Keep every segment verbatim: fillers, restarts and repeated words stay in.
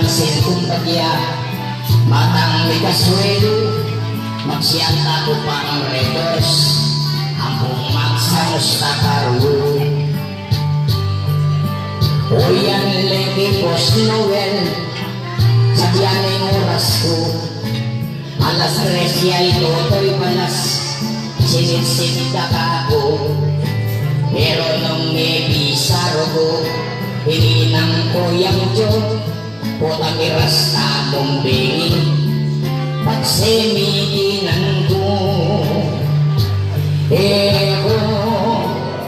Sentong bagya, matang mikasuelu, magsianta ku pang redos, ampong magsanus takaru. Oyan leki Boss Noel, sabian ing oras ku, alas tres ya i Totoy Balas, sinitsit da kaku. Pero nung mebisa rugu, ininang ku yang jo, potang iras tamung bengi, pagsemikinan ku. E ku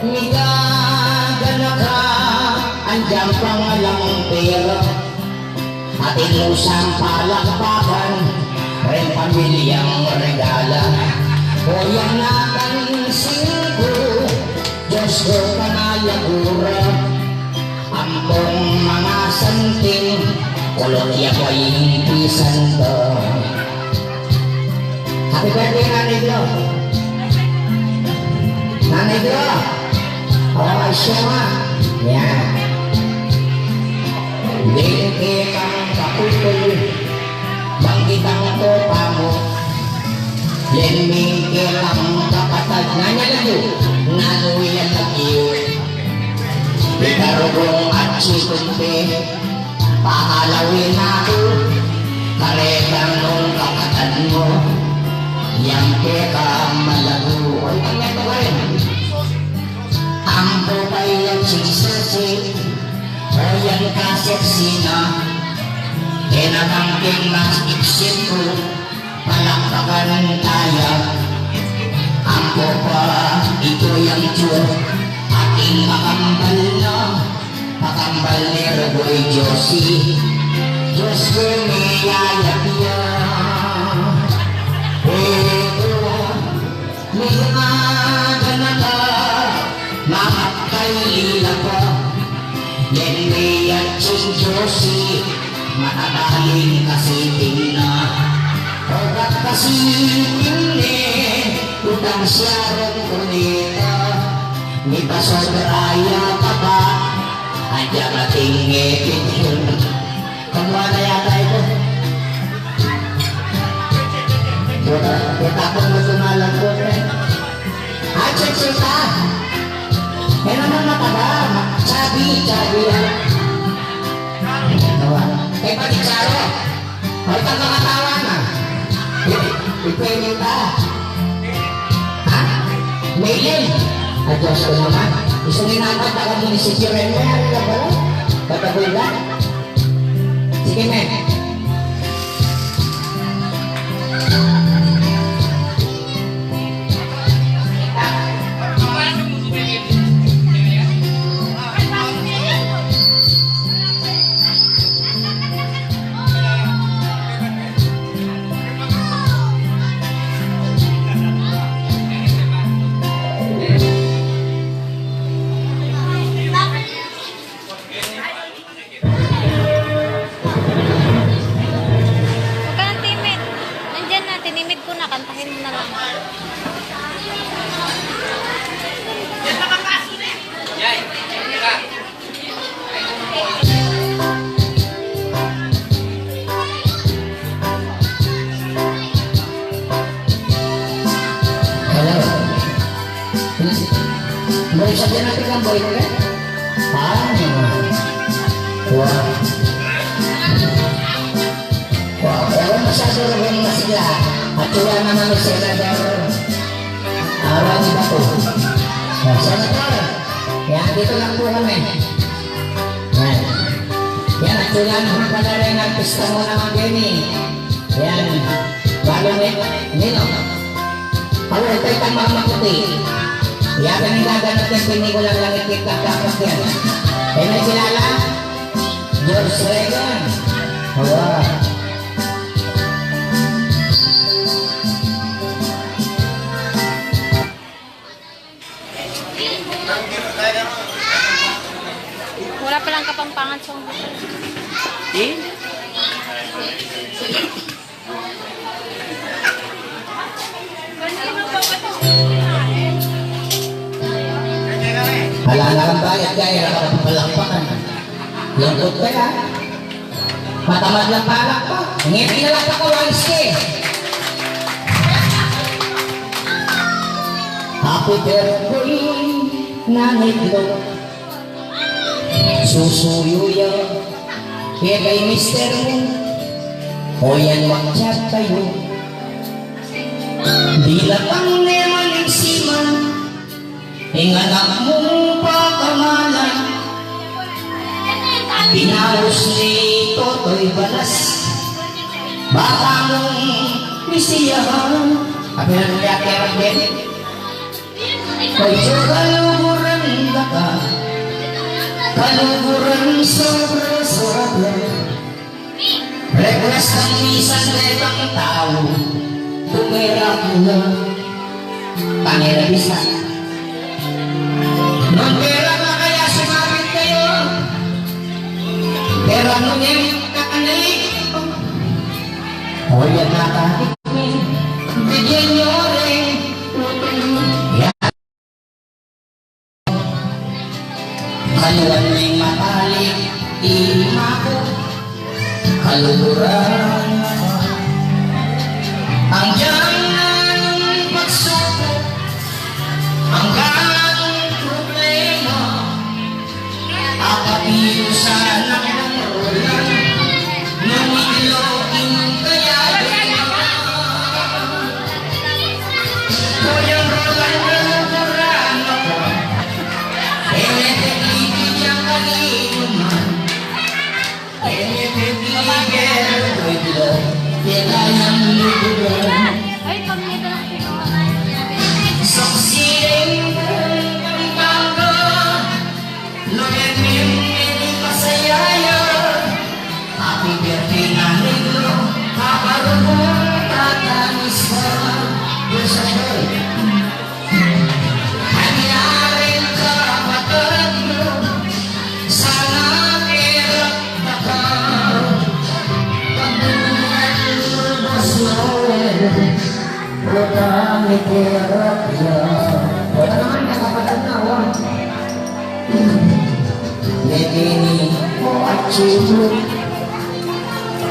migaganaka, andiang pangalang pera, atin mu sang palakpakan, reng pamilyang regala. Oyan nakansing ku, Dios ku, pangalagura, ampong mangasanting, kulot ya ku ing pisan da. Happy birthday, Nanay Glo. Nanay Glo. O, siya nga. Yan. Deng kekang kapupul, bang kitang topa mu. Len ming kekang kapatad, nanu ya lagyu, nanu ya lagyu. Ikarugung at sikumpe, pakalawin aku, karetang nung kapatad mu, yang pekamalagu. Oy, pagmeto ka rin. Ampo pa iya chisisi, oyan kaseksi na, e na bang pin mas ipsin ku, palakpakan taya. Ampo pa itu yang jo, atin pakambal na, pakambal ni Rugoy Josie. Dios ku, miyayapya. E ku migaganaka, mamat kaylila pa. Len me ya cing Josie, matabaling kasiting na. Obat kasiting ne, utang siya rong kunita. Mipasobra ya pa ba, adya mating e pitil. Kamua na yata ito. Buta, buta ko na sumalangkot, e. Ah, check, check, ah. E naman mataba, ma-, chubby, chubby, ah. Tawa. E, pati Charo. O, itang kakatawan, ah. I-, ipinin ta. Ha? Maylin. Ay, Diyos ko naman. Isang inabot, baka munisipyo rin mo yan, ano ba? Tatagol ka? Sige, men. Huwag ka nang timid. Nandyan na, tinimid ko na. Kantahin mo na lang. Hello. Boy, sa dyan natin kang boy ko, eh? Ah, wah. Wah, ewan masyado rin yung masigla. At wala naman yung senador. Awan iba po. Oh, senador. Yan, dito lang po kami. Yan. Yan, at wala naman pala rin ang pista mo naman, Benny. Yan. Balu ni, Nino. Awal tayo tang mamakuti. Yan ang gaganap ng pelikula, Langit Kitang Dapat yan. E na kilala? George Regan. Awa. Wala palang Kapampangan song. Eh? Ala na kang bayad, gaya na kapapalakpakan. Lungkot ka na. Matamad lang palakpak. Ngeti na lang pakawalis ke. Happy birthday, Nanay Glo. Susuyu ya keka mister mu. O yan, magchat kayu. Dilatang ne man ing siman ing anak mung pakamalan. Pinaus ni Totoy Balas, bata mung misiyahan. Apinag-, kaya kaya din. Kaya kaluguran da ka, kaluguran sobra-sobra. Request ng misan, rekang tau, tumerak na. Pangera bisa. Nung perak na kaya sumapit kayu, perak nung emek na kanay. O yan, nakakit mi. Bigyan nyo rin. Yan. Kaluan ning matalik, imaku, kaluguran. Anggang pagsubuk, anggang problema, apat iusan ang rolan, nung iglo ing kaya. Happy birthday, Nanay Glo. Paparugun ka tamis na. Diyos sa Dios. Anyari ing kapatad mu, sana merak da ka. Pagdungan mu, Boss Noel, utang ni Terapia. Wala naman, nakapatad na, wa. Lagay ni Oachibu.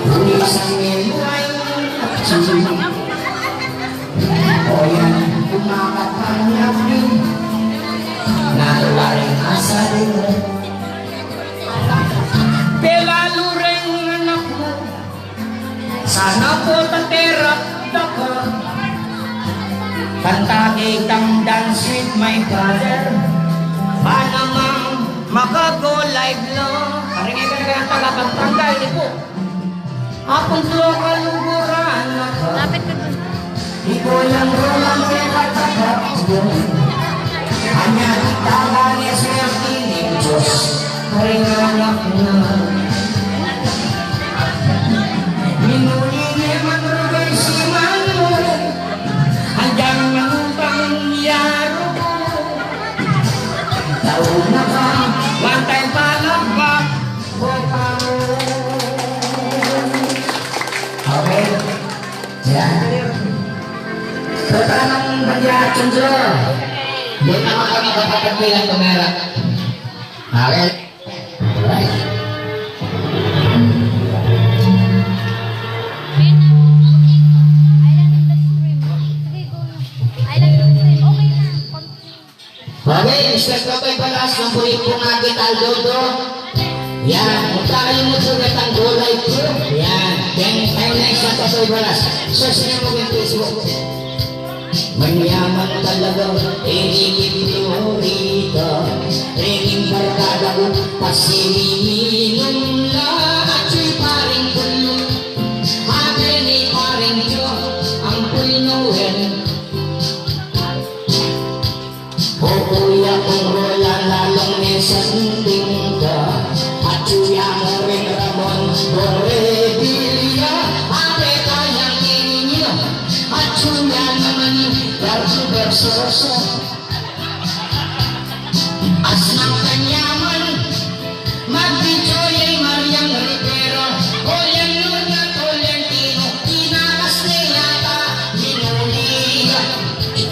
Tulisan ni Oachibu. O yan, kumakat ang yakin. Natuwaring asa din mo. Pelalu ring anak mu. Sana po taterak da ka. Kanta kitang Dance with My Father. Ba namang maka-go live lo. Karing ika na kaya tagapagtanggal, di po. Apun lo kaluguran na ka. Lapit ka dun. Ikaw lang, Roland, kaya katapat ko. Anya, di taga ni Swerte ni Diyos. Karing anak na. Minuli ne man rubay si Manu. Andyan ang utang yaro. Taon na ka, one time palakpak. Okay. Yan. Kota ng Bandiat Sundro. Di naman kami kapatid nilang tumera. Okay. Alright. Okay, Mister Totoy Balas, nung bulig pung akit aldo-aldo. Yan, magkakalimut sa gatang gulay po. Yan, yan, tayo na isa, Totoy Balas. Search niyo po yung Facebook. Manyaman talaga, inikit mo rita. Training barkada ko, pasiminum la, at si paring Pulno. Habi ni paring Joe, ang Pulno rin. O kuya kong Roland, lalong mesanding ka. At kuya mo rin Ramon, Borrevilla. Ate kayang Niño, at kuya naman ni Darcy Versoso. As ng kanyaman, Magdichoy ay Mariang Rivera, Oliang Luna, Toliang Tino, Tinakas de Yata, Linulia,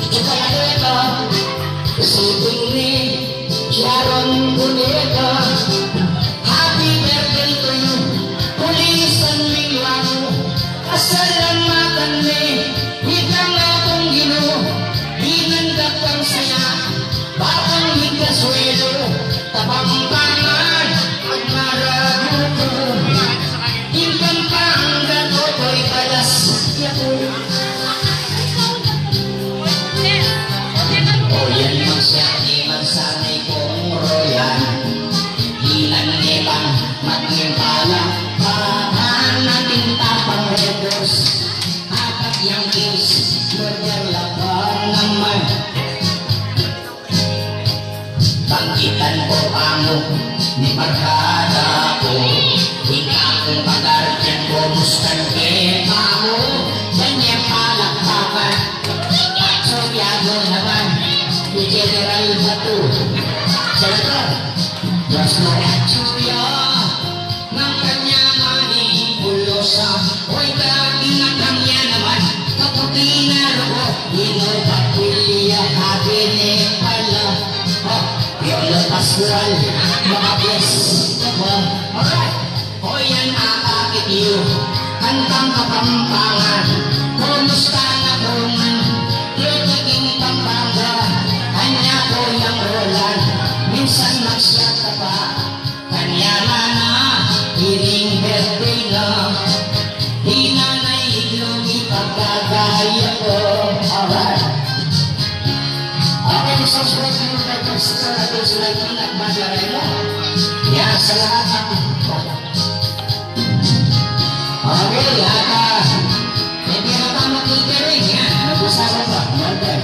Chukaleta, Siting ni Sharon Cuneta. Happy birthday to you, Police Kapampangan, magmaragutu. Ing Pampanga, totoy balas, yaku. O yan, magsiati, magsanay kong royan. Ilan ne lang, magnimpala, pahan natin tapang records. Apat yang kiss, murder la pa naman. Banggitan ko pa mu ni barkada ku, ing akung kagardian ku, mustan ke pa mu, banye palakpakan. Santiago naman, ni General Batu. Senator, Rosmar Achuya. Nang kanyaman ing pulosa, oy, kaginatang ya naman, kaputi na rugo, ino ba pilya, habe ne pala. O, Piolo Pascual, makapies ka ba? Alright. O yan, akakit yu, kantang Kapampangan, kumusta na ku man, king Pampanga, anya ku yang Roland, minsan magsiat ka pa. Kanyaman na ining birthday na, di na na itlog ipagkakaya ku. Alright. Okay, so, so, so, so, so, so, so, so, so, so, ya, sa lahat ng, okay, at, ah, hindi na tayo makikirinig. Yan, nag-usapan pa. Mantay.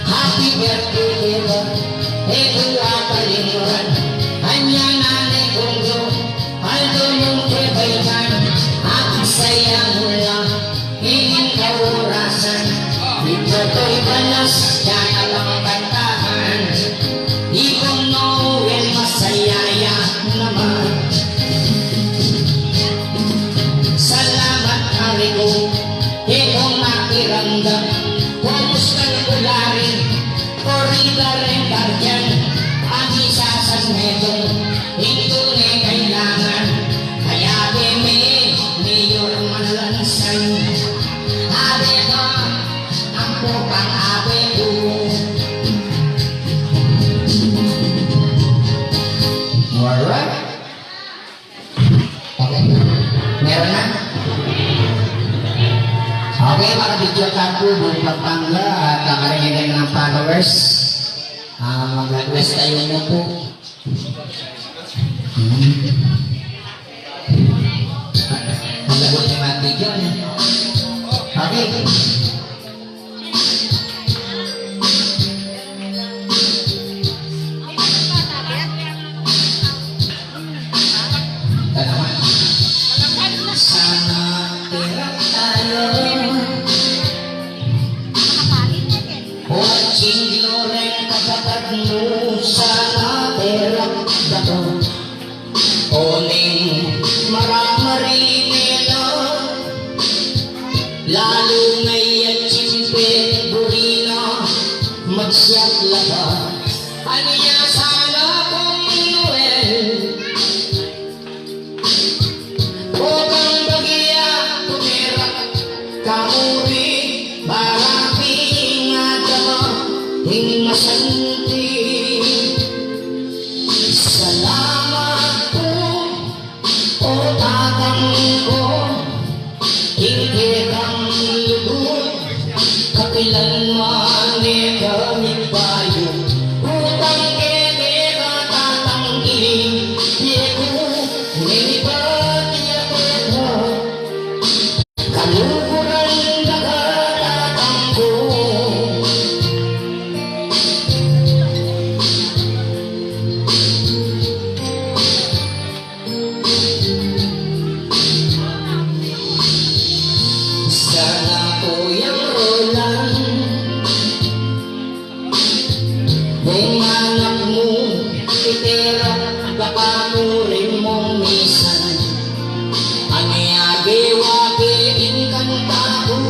Happy birthday, Lord. E ku ya palimuran. Anya na ne kung do, aldo mung kebaikan. Aksaya mu la ining kaurasan. Ito to'y balas, yan ang kantahan. Ikong Noel, masaya ya naman. Salamat, Pari ku, ikong nakiramdam. Kumusta na ku la rin, korida rin guardian, ang isa sa meto, ito ne kailangan. Kaya kami, mayor, manalansan. Abe ka, ampo pang abe ku. Alright. Okay. Meron na? Okay, maka-video chat po, buong Pampanga at ang karamihan ng followers. Ah, mag-request tayo mo po. Hmm. Ang lagot ng mga video, eh. Okay. Sana pera tayo. O, Ching Loren, kapatad mu, sana pera tayo. O ning maramari ne la, lalu na ya Ching Pet, buri na magsiat la ba. Anya sana kung Noel, o kang bagia, tumera ka mu ri, para pin adama ing masanti. Salamat pu, o Tatang ku, king kekang lugud, kapilan man e kami bayu, utang ke keka Tatang, ining pie ku, nini pati ya keka. Kaluguran da ka, Tatang ku. Sana ku yang Roland, ing anak mu, itera, baka mu rin mung misan. Anya gewa ke ing kanta ku,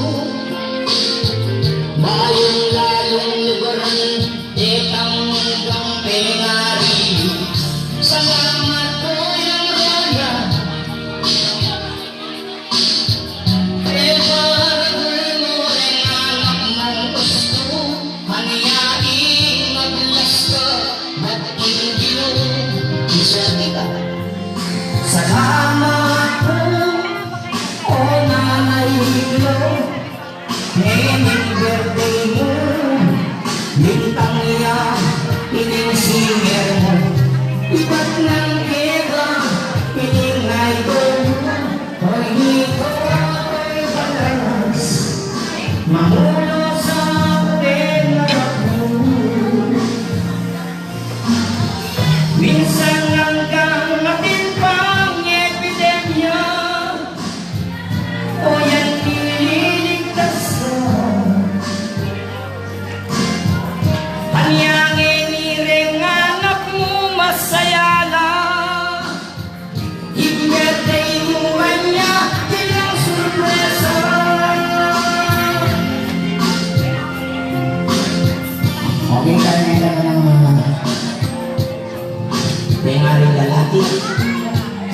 bayung lalung lugaran, detang gang pengari. Salamat ku yang Roland. Salamat pu, o Nanay Glo, ngening birthday mu, bintang ya ining singer mu, ibat nang keka ining idol mu, o nito ako'y balas, mamulu sa atin na. Minsan anggang atin pang epidemya, o yan ililigtas na. Anya ngeni reng anak mu masaya la. Ing birthday mu kanya, bilang surpresa. Okay, kaya na naman ang mga pengaring lalaki.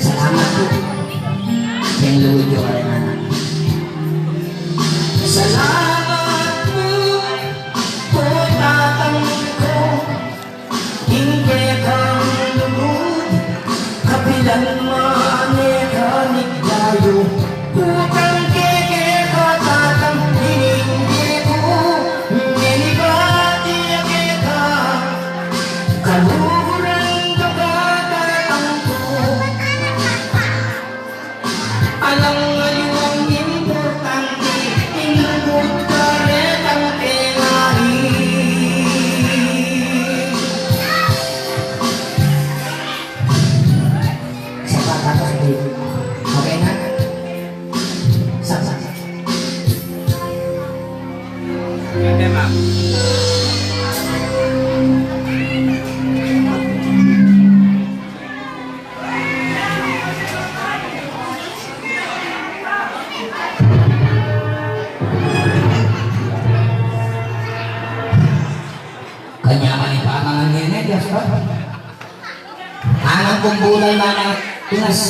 Salamat pu. Yang luwid yu karen anak. Salamat pu, o tatang ku. Ing kekang lugud, kapilan man e ka nigdayu. Utang ke keka tatang, ining e ku menibati ya keka. Kaluguran ka ba, tatang ku? Alang aliwang importante, ing lugud karetang pengaring. Sa pagkakasabay. Okay na? Sa, sa, sa. Kanya man ing pamangan ngeni, Diyos ko. Anang kumbulay manang Pinas.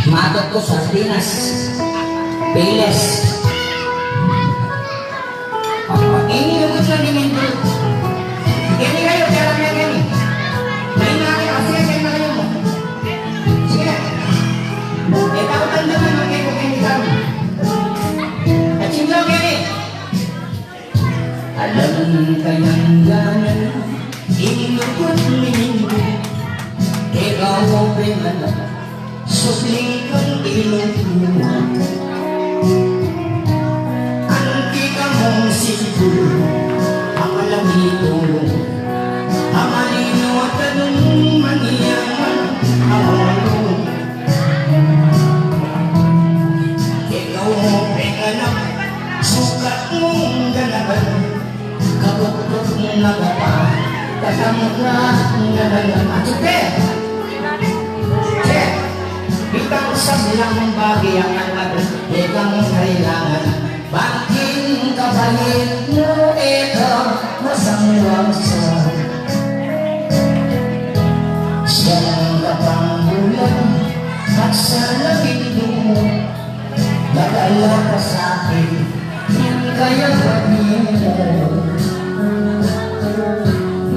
Matot ku sardinas. Piles. Ini yung gusto ni Mindut. Ini kayu, jalan yang ini. Main lagi, kasi yan, yan na kayu. Sige na. E, takut ang daman, magkikukini kami. At sino, Kenny? Alam kayang gana ing lugud ni Mindut, keka mu penganak, subling kang ilung mu. Anti ka mung sikul, apalagi tulung, amalinu at anung maniyaman, awalung. Keka mu penganak, sukat mung ganakan, kabukbuk na gapa, tatamka na ganakan. Atsu ke? Ke? Itang sablang bage yang anak, kekang kailangan. Bang king kabait mu e ka masangwasa. Siyang kapanggulan at sana mindu mu, magala ka sa akin, ing kayapan mu.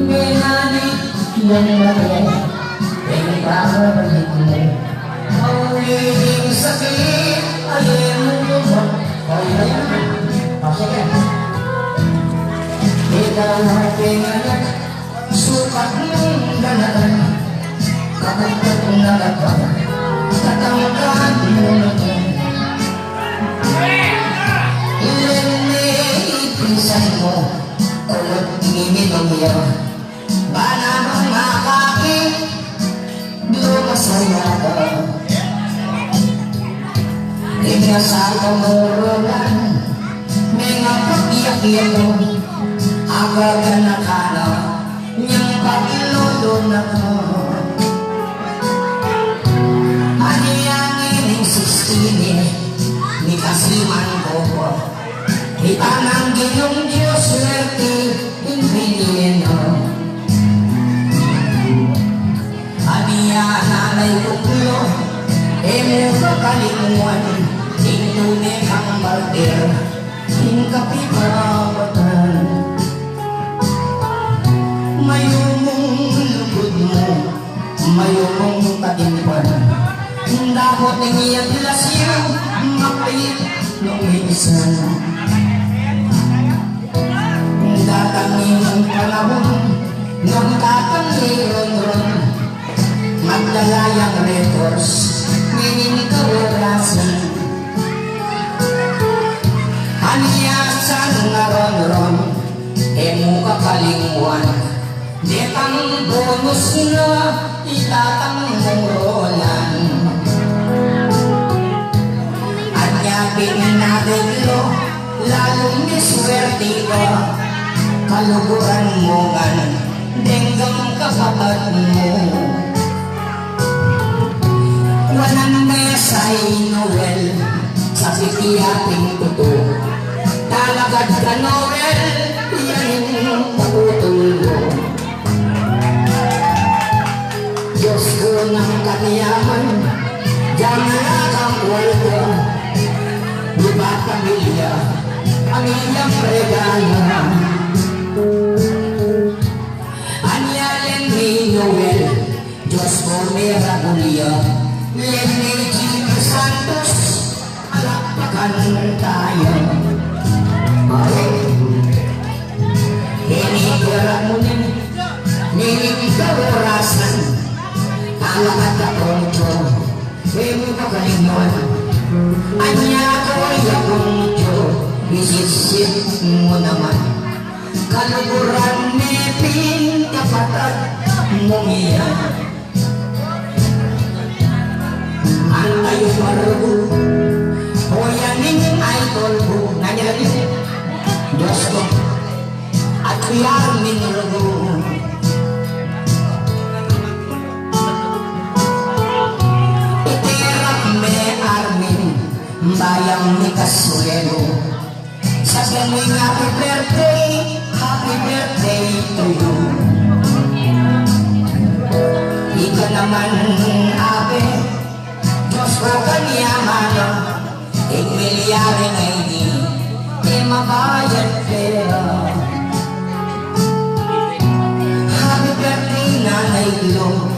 Mengalit yang mare, ing babalik mu. Mauli ing sakit, aye mu lumang. O, ika yan. O, sige. Ika na penganak, sukat mung ganakan, kabukbuk na gapa, tatamka mu na. Ile ne ipinsan mu, kulub ini minum ya. Bana mang makaki, dulu masaya ka. Inya sa kamurulan, mengapag-iyak-iyak, agad na ka na, nyang paglulu na ka. Ani yang ining sixteen, ni kasi man ko po. Ita nang Ginung Dios, swerte ing binye na. Ania, Nanay Glo, e mu kakalinguan ing tune kang martir king kapibabatan. Mayumung lugud Datang ing panaun, nung datang i Ronron, magdala yang records, ngening kaorasan. Anya sana, Ronron, e mu kakalingwan, detang bonus na itatang mung rolan. Anya pin areglo, lalung miswerti ka, kaluguran mu ngan deng kapatad mu. Wanan me sa i Noel, sa piti ating tutu. Talagad ka, Noel, yan ing pututulung. Dios ku, nang kanyaman, dinan la kang kuarto, ibat pamilya, pamilyang regalo. Anya len i Noel, Dios ku, mera bulia, len i Jimmy Santos, palakpakan taya. Awe. Ini pera mu nen, ngening kaorasan, alamat ka pronto, e mu kakalingwan. Anya ko ya pronto, isip-isip mu naman. Kaluguran me pin kapatad mung yan. Antay yu pa rugu, o yan ing idol ku. Nanya lagi, Dios ku, at i Armin rugu. Iterak me Armin, bayang mi kasulelu. Sabian mu ing happy birthday, happy birthday to you. Ika naman, abe, Dios ku, kanyaman, ing milyari ngeni, e mabayad pera. Happy birthday, Nanay Glo,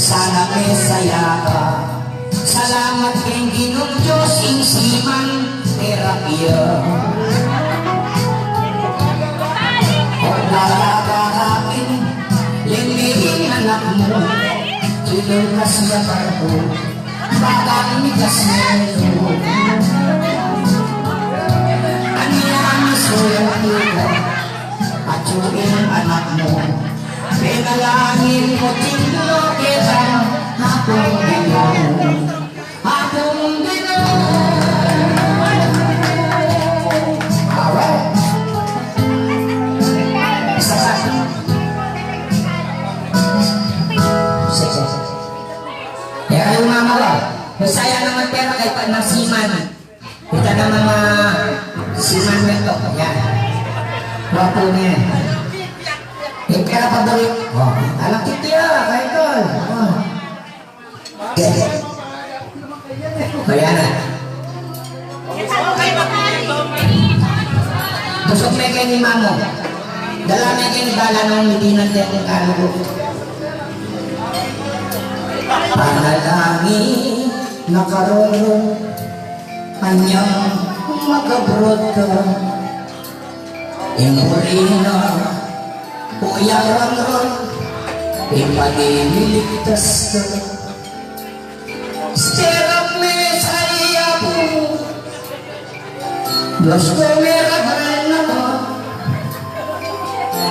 sana mesaya ka. Salamat king Ginung Dios, ing siman terapia. O daraga atin, len ing anak mu, kinulkas ya barku, bakal mi kaselu. Anya mi sulat yu ka, atyu ing anak mu, penalangin mu, tinlo keta, Apung Ginu. Apung Ginu. Awe. Isa pa. Sige. E kayu mamala. Bisaya naman, pera kay pa nang siman. Kita naman, mga siman nito. Yan. Gwapo niya. Yung pera paborito. O, anak titiya, kay Tol. O. Kaya na. Busog me keni, mamo. Dala me keni, bala nung hindi na tayo kung kalugo. Panalangin na karunong anyang makabrot ka. Ing buri na, Kuya Ronron, ing paniniligtas ka. Serap me sa iya pu. Los ko me ragrana ka.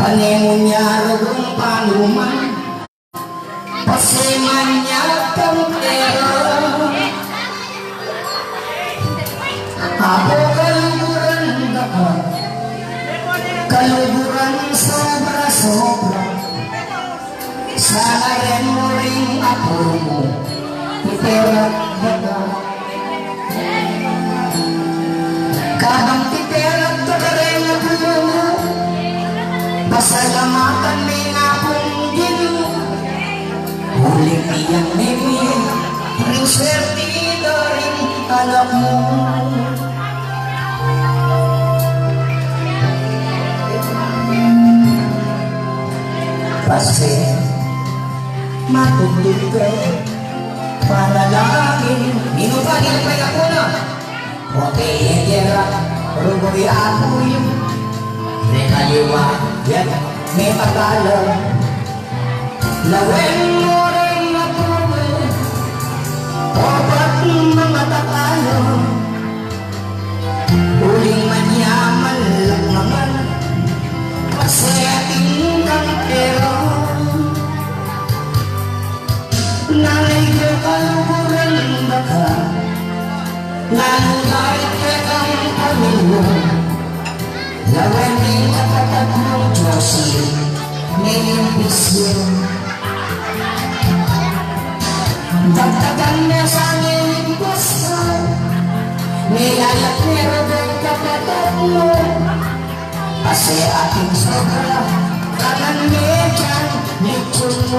Panemun ya rugum panuman. Pasiman ya pang pera. Apo, kaluguran da ka. Kaluguran sobra-sobra. Sana ren mu ring apo mu, iterak da ka. Kabang titerak da ka ring apu mu, pasalamatan me ing Apung Ginu. Uling iyang mimi, ring swerte da ring anak mu. Pasi, matundun ka. Panalangin. Ninu pa, ninu pa ing apu na? Wa pe, e, tera. Rugoy aku yu, me kaliwa, yan, me pagalo. Lawen mu rin aku, obat manga Tagalog. Uling manyaman lang naman, kasi ating kampero. Nanay ko kaluguran baka, nanunay kekang pamilya. Lawen ning kapatad mung Josie, me ning bisyo. Dagdagan me sa ning gusto, me lalak me rugay kapatad mu. Kasi ating sobra, kanan me dyan, lechon mu.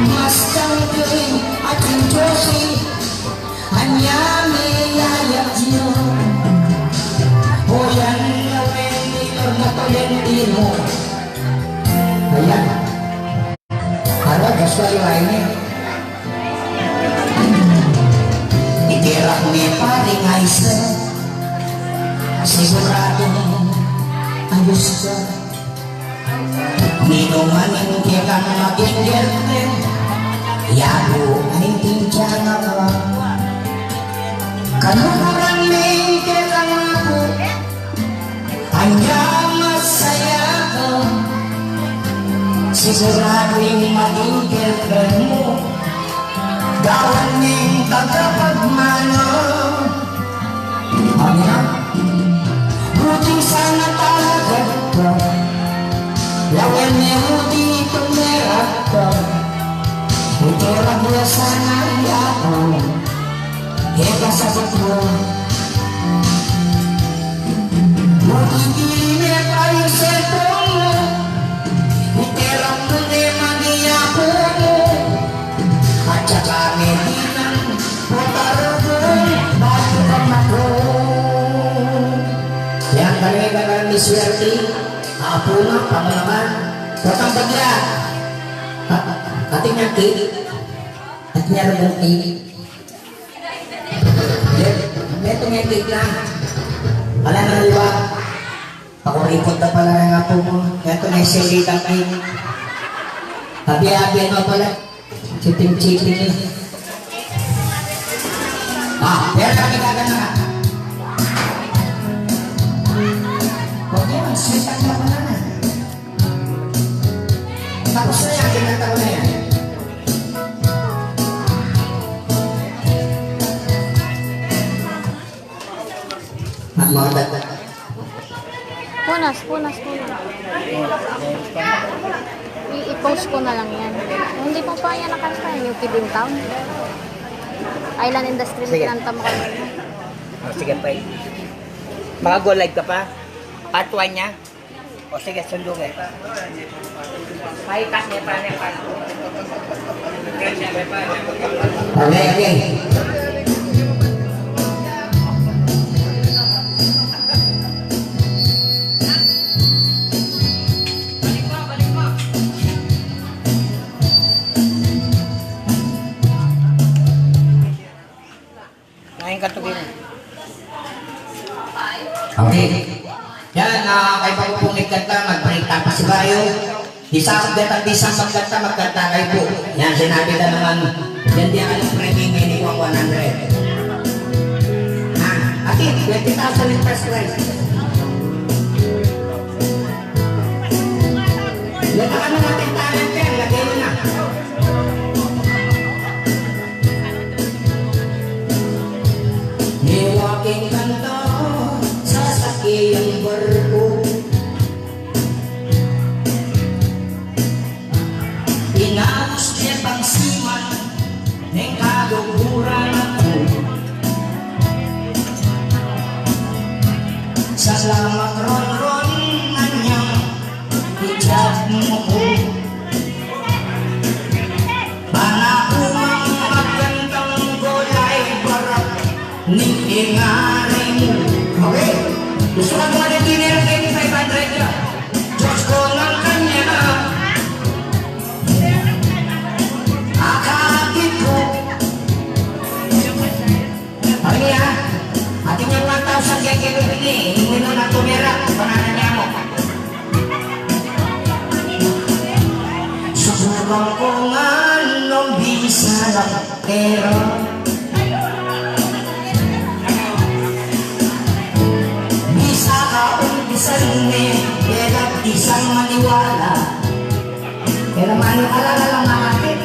Mas tangkay ating Josie, anya me yayat yu. O yan, lawen ni Lord na Tolentino. Ayan. Para, gusto yung lain eh. Itirak me paring Aiza, siguradung ayus ka. Ninu man ing kekang maging girlfriend, yabu, aintindian na ka. Kaluguran me ing kekang apu, anya masaya ka. Siguradu ing maging girlfriend mu, gawan ning tagapagmana. Anya, buti sana talaga ka. Lawen me buti itong merak ka. Ito lang ya sana yaku. Eka sabut mu. Buti di me pa ing cellphone mu. Iterak mu ne maniaku mu. At saka me di nang potargun batu ka mako. Yan, kami ka na ni Swerte. Apu na, pamanaman. Potang bagya. Ating nang cake. At meron ng cake. Metung e tignan. Ala na liwa. Pakuripot na pala ng apu mu. Metung e sili kami. Happy-happy na pala. Chipping-chipping. Ah, pero kami gagana. Huwag yan, sweet na pala na. Tapos na yan, kinanta ko na yan. At mga dagdag. Punas, punas, punas. I-, i-post ko na lang yan. Hindi mo pa yan nakanta, yung Kibin Town. Island Industry, sige. Kinanta mo kanina. Oh, sige, pa. Maka-go live ka pa? Part one niya? O sige, sundung e. Paitas ne pa, ne pa. Okay, okay. Ngayon ka tugin. Okay. Yan, ah, kay bago pong nagkanta, magbalik ta pa si Bayo. Di sa akong gatang, di sa magkanta, magkanta kayo po. Yan, sinabi na naman. Yan, di ako nag-breaking, hindi ko ang one hundred. Ha? Ati, twenty thousand in first prize. Yan, baka naman ating talent yan, lagay mo na. Iwaking kanta, sasakyan barko. Inaus de pang siman, neng kaluguran aku. Salamat ron-ron, anyang ijab mu ku. Bana ku mang magkantang golay barat ning ingari mu. Okay. Gusto ka mga dinner, five hundred na. Diyos ko ng kanya. Akakit ko. Ay, Bang kung anong bisa lang, pero bisa ka umpisan ne, pero isang maniwala. Pero maniwala na lang, mga kapit.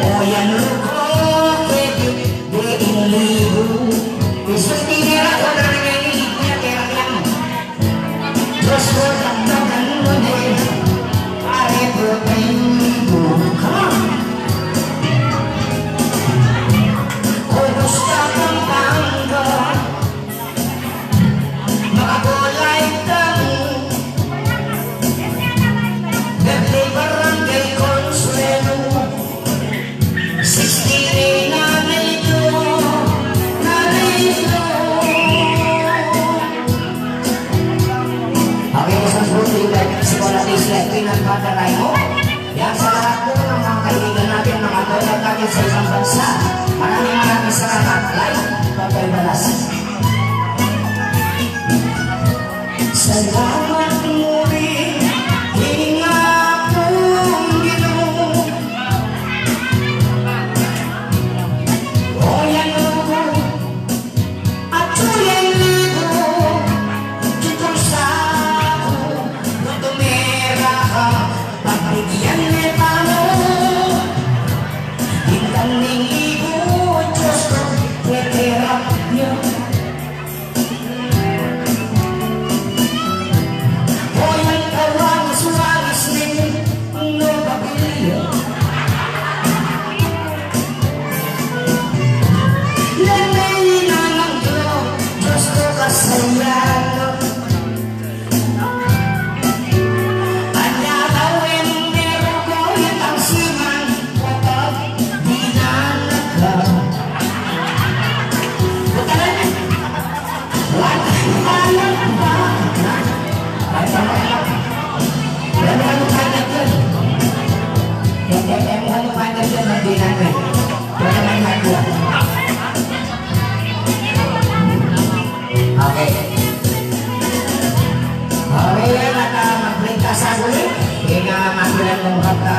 O yan, ruko, pwede, de in libu. Isulti nila ko na rin yung isip niya, kaya lang. Diyos ko, takdakan mo din. Pare, pwede yung libu. Come on. Kumusta Pampanga? Makapulay kang Birthday Barangay Consuelo. Sixteen, Nanay Glo, Nanay Glo. Okay, isang birthday ba sa Kuya Tisla, pinagpapalay mo? Yan sa lahat po ng mga kaibigan natin, mga tropa natin sa ibang bansa. Maraming, maraming salamat. Live, Papa Ibalas. Salamat muli, ing akung Ginu. O yan, o, at tuyang libu, tutul sa aku, lutumera ka, pagbigyan me pa mu. Bintang ning libu, Diyos ko, pwede ra ya. O yan, kawangis-wangis ning nobabilya. Nene, inanang Glo, Diyos ko, kasayan. Anya gawin, meron ko itang siman, kapag dinanaka. Buta na. What? Alam ba? Ay, tama na. Ano, ano, ano, ano? Hindi, hindi, ano, ano, ano, ano, ano, ano, ano, ano, ano, ano, ano, ano, Okay. Okay, yan, at, ah, mag-break ta saglit. Kaya nga, magulan mong bata.